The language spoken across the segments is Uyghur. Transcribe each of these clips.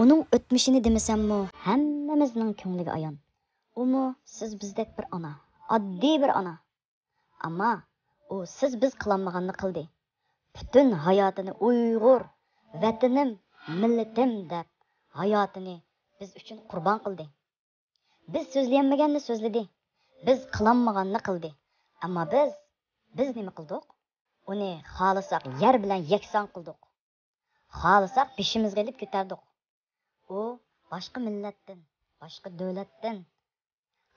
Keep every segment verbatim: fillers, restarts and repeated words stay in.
ئۇنىڭ ئۆتمۈشىنى دېمىسەممۇ، ھەممىمىزنىڭ كۆڭلىگە ئايان. ئۇمۇ سىز بىزدەك بىر ئانا، ئاددىي بىر ئانا. ئەمما ئۇ سىز بىز قىلالمىغاننى قىلدى. پۈتۈن ھاياتىنى ئۇيغۇر، ۋەتىنىم، مىللىتىم دەپ ھاياتىنى بىز ئۈچۈن قۇربان قىلدى. بىز سۆزلىيەلمىگەننى سۆزلىدى. بىز قىلالمىغاننى قىلدى. ئەمما بىز، بىز نېمە قىلدۇق؟ ئۇنى خالىساق يەر بىلەن يەكسان قىلدۇق. خالىساق بېشىمىزغا ئېلىپ كۆتەردۇق. ئۇ باشقا مىللەتتىن، باشقا دۆلەتتىن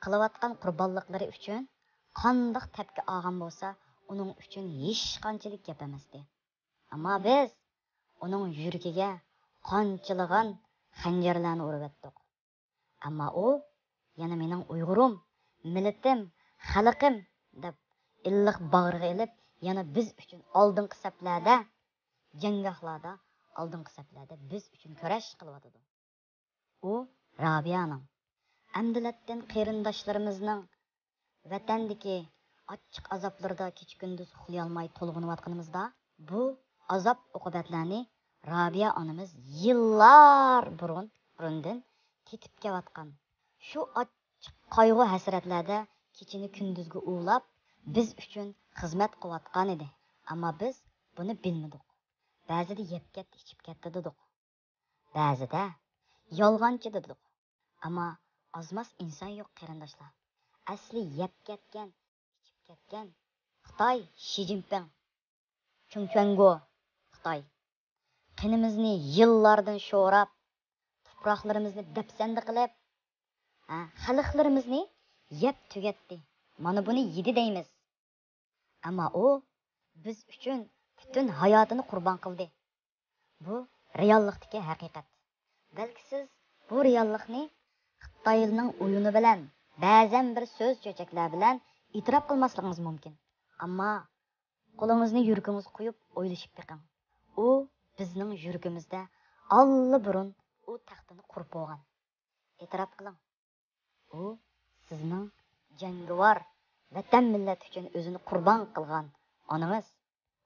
قىلىۋاتقان قۇربانلىقلىرى ئۈچۈن قانداق تەپكە ئالغان بولسا، ئۇنىڭ ئۈچۈن ھېچقانچىلىك گەپ ئەمەستى. ئەمما بىز ئۇنىڭ يۈرىكىگە قانچىلىغان خەنجەرلەرنى ئۇرۇۋەتتۇق. ئەمما ئۇ يەنە مېنىڭ ئۇيغۇرۇم، مىللىتىم، خەلقىم دەپ ئىللىق باغرىغا ئېلىپ، يەنە بىز ئۈچۈن ئالدىنقى سەپلەردە، جەڭگاھلاردا، ئالدىنقى سەپلەردە بىز ئۈچۈن كۈرەش قىلىۋاتىدۇ. ئۇ رابىيەنىڭ، ئەمدىلەتتىن قېرىنداشلىرىمىزنىڭ ۋەتەندىكى ئاچچىق ئازابلىرىدا كېچە-كۈندۈز ئۇخلىيالماي تولغىنىۋاتقىنىمىزدا، بۇ ئازاب-ئوقۇبەتلەرنى رابىيە ئانىمىز يىللار بۇرۇن، بۇرۇندىن تېتىپ كېلىۋاتقان، شۇ ئاچچىق قايغۇ-ھەسرەتلەردە كېچىنى كۈندۈزگە ئۇلاپ، بىز ئۈچۈن خىزمەت قىلىۋاتقان ئىدى. ئەمما بىز بۇنى بىلمىدۇق. بەزىدە يەپ كەتتى، ئىچىپ كەتتى دېدۇق. بەزىدە يالغانچى دېدۇق. ئەمما ئازماس ئىنسان يوق، قېرىنداشلار. ئەسلى يەپ كەتكەن، ئىچىپ كەتكەن خىتاي، شى جىنپىڭ، چېڭ چۈەنگو خىتاي. قېنىمىزنى يىللاردىن شوراپ، تۇپراقلىرىمىزنى دەپسەندە قىلىپ، ھە، خەلقلىرىمىزنى يەپ تۈگەتتى. مانا بۇنى يېدى دەيمىز. ئەمما ئۇ بىز ئۈچۈن پۈتۈن ھاياتىنى قۇربان قىلدى. بۇ رېئاللىقتىكى ھەقىقەت. بەلكى سىز بۇ رېئاللىقنى خىتايلىنىڭ ئويۇنى بىلەن، بەزەن بىر سۆز-چۆچەكلەر بىلەن ئېتىراپ قىلماسلىقىڭىز مۇمكىن. ئەمما قولىڭىزنى يۈرىكىڭىزگە قويۇپ ئويلىشىپ بېقىڭ. ئۇ بىزنىڭ يۈرىكىمىزدە ئاللىبۇرۇن ئۇ تەختىنى قۇرۇپ بولغان. ئېتىراپ قىلىڭ. ئۇ سىزنىڭ جەڭگىۋار، ۋەتەن مىللەت ئۈچۈن ئۆزىنى قۇربان قىلغان ئانىڭىز.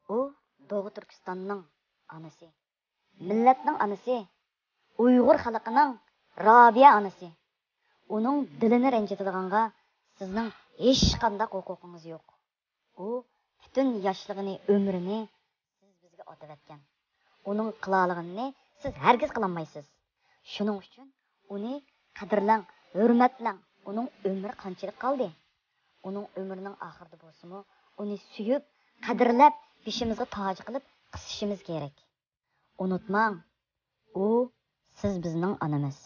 ئۇ دوغۇ تۈركىستاننىڭ ئانىسى، مىللەتنىڭ ئانىسى، ئۇيغۇر خەلقىنىڭ رابىيە ئانىسى. ئۇنىڭ دىلىنى رەنجىتىدىغانغا سىزنىڭ ھېچقانداق ھوقۇقىڭىز يوق. ئۇ پۈتۈن ياشلىقىنى، ئۆمرىنى سىز بىزگە ئاتىۋەتكەن. ئۇنىڭ قىلالىغىنىنى سىز ھەرگىز قىلالمايسىز. شۇنىڭ ئۈچۈن ئۇنى قەدىرلەڭ، ھۆرمەتلەڭ. ئۇنىڭ ئۆمرى قانچىلىك قالدى؟ ئۇنىڭ ئۆمرىنىڭ ئاخىرىدا بولسىمۇ، ئۇنى سۆيۈپ، قەدىرلەپ، بېشىمىزغا تاج قىلىپ قىسىشىمىز كېرەك. ئۇنتۇماڭ، ئۇ سىز بىزنىڭ ئانىمىز.